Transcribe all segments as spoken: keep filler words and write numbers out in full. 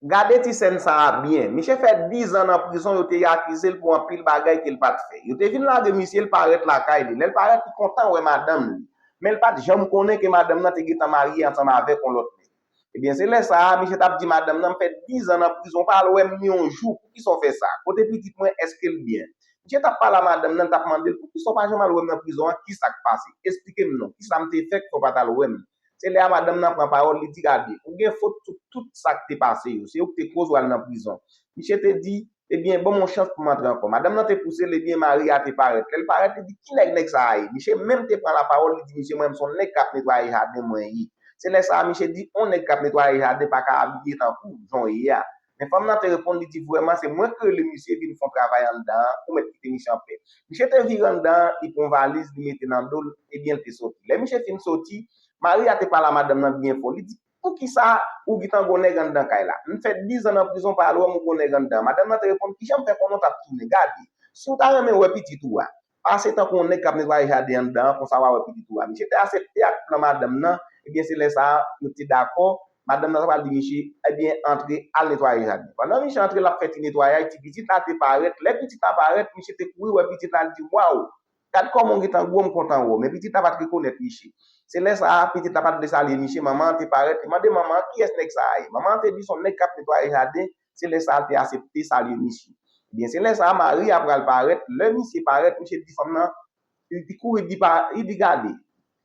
Gade ti sèn sa a byen. Misye fè dizan nan prizon, yo te akize l pou anpil bagay ke l pa t fè. Yo te vin lage misye, l parèt lakay li. Lè l parèt, li kontan wè madanm li. Men l pa t janm konnen ke madanm nan te gentan marye ansanm avèk yon lòt nèg. Ebyen, se lè sa a, misye t ap di madanm nan, "M fè dizan nan prizon, w pa al wè m ni yon jou. Poukisa w fè sa? Kote pitit mwen, èske l byen?" Misye t ap pale a madanm nan, l t ap mande l, "Poukisa w pa janm al wè m nan prizon an? Kisa k pase? Esplike m non. Kisa m te fè k fè w pa t al wè m?" Se lè a madanm nan pran pawòl, li di, "Gade, ou gen fot sou tout sa k te pase yo. Se ou k te koz w al nan prizon." Misye te di, "Ebyen, ban m yon chans pou m antre ankò." Madanm nan te pouse l, ebyen, mari a te parèt. Lè l parèt, li di, "Ki nèg nèg sa a ye?" Misye menm te pran lapawòl, li di, "Misye, mwen, m se yon nèg k ap netwaye jaden mwen ye." Se lè sa a, misye di, "Yon nèg k ap netwaye jaden pa ka abiye tankou jan w ye a." Men fanm nan te reponn, li di, "Vrèman, se mwen k rele misye vin fè yon travay anndan an, ou mèt kite misye anpè." Misye te vire anndan an, li pran yon valiz, li mete nan do l, ebyen, l te soti. Lè misye fin soti, mari a te pale a madanm nan byen fò. Li di, "Poukisa ou gentan gon nèg anndan kay la? M fè dizan nan prizon, pa al wè m, ou gon nèg anndan." Madanm nan te reponn, "Kijan m fè konnen w t ap tounen? Gade, si w ta renmen wè pitit ou a, pase tankou yon nèg k ap netwaye jaden anndan an, konsa w a wè pitit ou a." Misye te aksepte ak plan madanm nan, ebyen, se lè sa a, yo te dakò. Madanm nan ta pral di misye, "Ebyen, antre, al netwaye jaden." Pandan misye antre, l ap fè ti netwayaj, ti pitit la te parèt. Lè pitit la parèt, misye te kouri wè pitit la, li di, "Waw, gad kòman w gentan gwo, m kontan wè w." Men pitit la pa t rekonèt misye. Se lè sa a, pitit la pa t vle salye misye, manman an te parèt, li mande manman an, "Kiyès nèg sa a ye?" Manman an te di, "Se yon nèg k ap netwaye jaden." Se lè sa a, l te aksepte salye misye. Ebyen, se lè sa a, mari a pral parèt. Lè misye parèt, misye di fanm nan, li di kouri, li di, pa, li di, "Gade."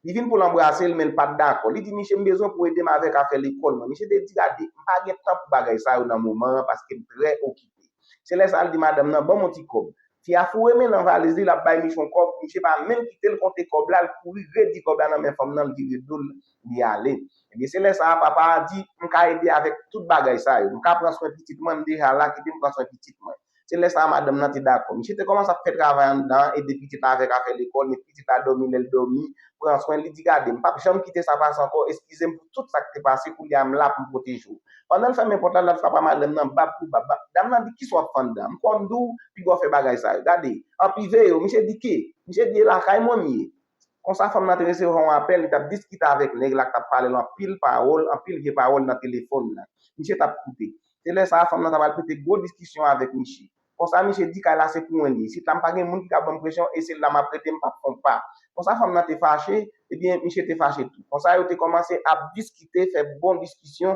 Li vin pou l anbrase l, men l pa t dakò. Li di, "Misye, m bezwen pou w ede m avèk afè lekòl mwen." Misye te di, "Gade, m pa gen tan pou bagay sa yo nan moman an, paske m trè okipe." Se lè sa a, l di madanm nan, "Ban m yon ti kòb." Fi a foure men nan valiz li, l ap bay misye yon kòb, misye pa menm kite l konte kòb la, l kouri redi kòb la nan men fanm nan, l vire do l, li ale. Ebyen, se lè sa a, papa a di, "M ka ede avèk tout bagay sa yo. M ka pran swen pitit mwen, m deja la, kite m pran swen pitit mwen." Se lè sa a, madanm nan te dakò. Misye te kòmanse ap fè travay anndan an, ede pitit la avèk afè lekòl, met pitit la dòmi lè l dòmi, pran swen l. Li di, "Gade, m p ap janm kite sa pase ankò, eskize m pou tout sa k te pase, kounye a m la pou m pwoteje w." Pandan l fèmen pòt la, l ap frape a madanm nan bab pou bab. Dam nan di, "Kisa w ap fè anndan an? M kwè m di w, piga w fè bagay sa yo. Gade, anpi veye w." Misye di, "Ke?" Misye di, "E lakay mwen m ye." Konsa, fanm nan te resevwa yon apèl, li t ap diskite avèk nèg la k t ap pale l anpil pawòl, anpil vye pawòl nan telefòn nan. Misye t ap koute. Se lè sa a, fanm nan t ap al pete gwo diskisyon avèk misye. Konsa, misye di, "Kay la se pou mwen li ye. Isit la, m pa gen moun ki ka ban m presyon, e se la m ap rete, m p ap fè yon pa." Konsa, fanm nan te fache, ebyen, misye te fache tou. Konsa, yo te kòmanse ap diskite, fè bon diskisyon.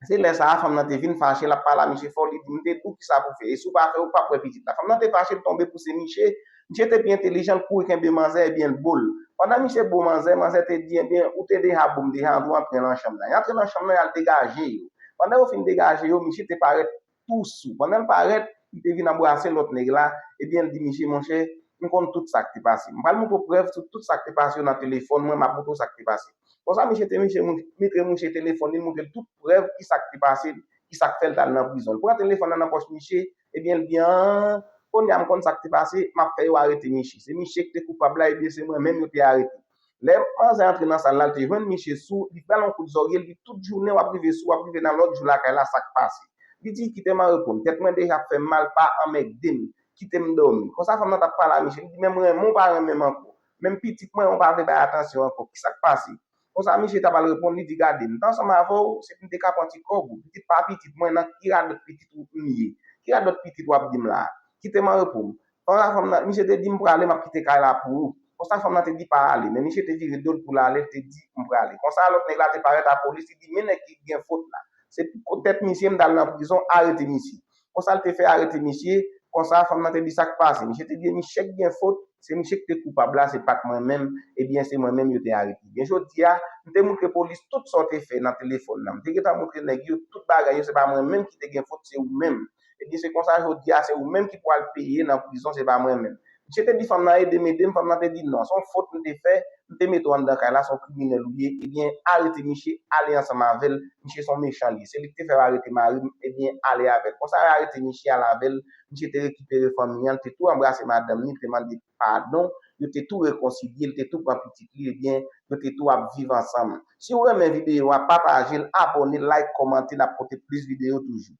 Se lè sa a, fanm nan te vin fache, l ap pale a misye fò, li di, "M te di w kisa pou w fè, e si w pa fè, ou p ap wè pitit la." Fanm nan te fache, l tonbe pouse misye. Misye te pi entelijan, l kouri kenbe manzè, ebyen, l bo l. Pandan misye bo manzè, manzè te di, "Ebyen, ou te deja bo m deja, ann tou antre nan chanm nan." Y antre nan chanm nan, y al degaje yo. Pandan yo fin degaje yo, misye te parèt tou sou. Pandan l parèt, li te vin anbrase lòt nèg la, ebyen, l di, "Misye, monchè, m konn tout sa k te pase. M pral montre w prèv sou tout sa k te pase yo nan telefòn mwen, m ap montre w sa k te pase." Konsa, misye te misye mou-, montre misye telefòn li, l montre l tout prèv ki sa k te pase, ki sa k fè l t al nan prizon. L pran telefòn nan nan pòch misye, ebyen, l di, "An, kounye a m konn sa k te pase, m ap fè yo arete misye. Se misye ki te koupab la, ebyen, se mwen menm yo te arete." Lè manzè antre nan sal la, l te jwenn misye sou, li ba l yon kout zòrye, l di, "Tout jounen w ap rive sou, w ap rive nan lòt jou lakay la, sa k pase?" Li di, "Kite m an repo m, tèt mwen deja ap fè m mal, pa anmègde m, kite m dòmi." Konsa fanm nan t ap pale a misye, li di, "Men m renmen w pa renmen m ankò. Menm pitit mwen, ou pa vle bay atansyon ankò. Kisa k pase?" Konsa misye t ap al reponn, li di, "Gade, m t ansanm avè w, se pou m te ka pran ti kòb ou. Pitit pa pitit mwen, nan ki radòt pitit ou m ye? Ki radòt pitit w ap di m la a? Kite m an repo m." Konsa fanm nan, misye te di, "M prale, m ap kite kay la pou ou." Konsa fanm nan te di, "Pa ale." Men misye te vire do l pou l ale, l te di, "M prale." Konsa lòt nèg la te parèt a polis, li di, "Men nèg ki gen fot la. Se pou tèt misye m t al nan prizon, arete misye." Konsa l te fè arete misye, konsa fanm nan te di, "Sa k pase?" Misye te di, "E misye k gen fot, se misye k te koupab la, se pa t mwen menm, ebyen se mwen menm yo te arete." Ebyen jodi a, m te montre polis tout sa w te fè nan telefòn nan. M te gentan montre nèg yo tout bagay yo, se pa mwen menm ki te gen fot, se ou menm. Ebyen, se konsa jodi a, se ou menm ki pral peye nan prizon, se pa mwen menm. Misye te di fanm nan, "Ede m, ede m." Fanm nan te di, "Non, se yon fot m te fè, m te mete w anndan kay la, se yon kriminèl ou ye. Ebyen, arete misye, ale ansanm avè l. Misye se yon mechan li ye. Se li ki te fè yo arete mari m, ebyen, ale avè l." Konsa, yo arete misye, ale avè l. Misye te rekipere fanmi an, li te tou anbrase madanm li, li te mande padon. Yo te tou rekonsilye, li te tou pran pitit li, ebyen, yo te tou ap viv ansanm. Si w renmen videyo a, pataje l, abòne, like, kòmante, n ap pote plis videyo toujou.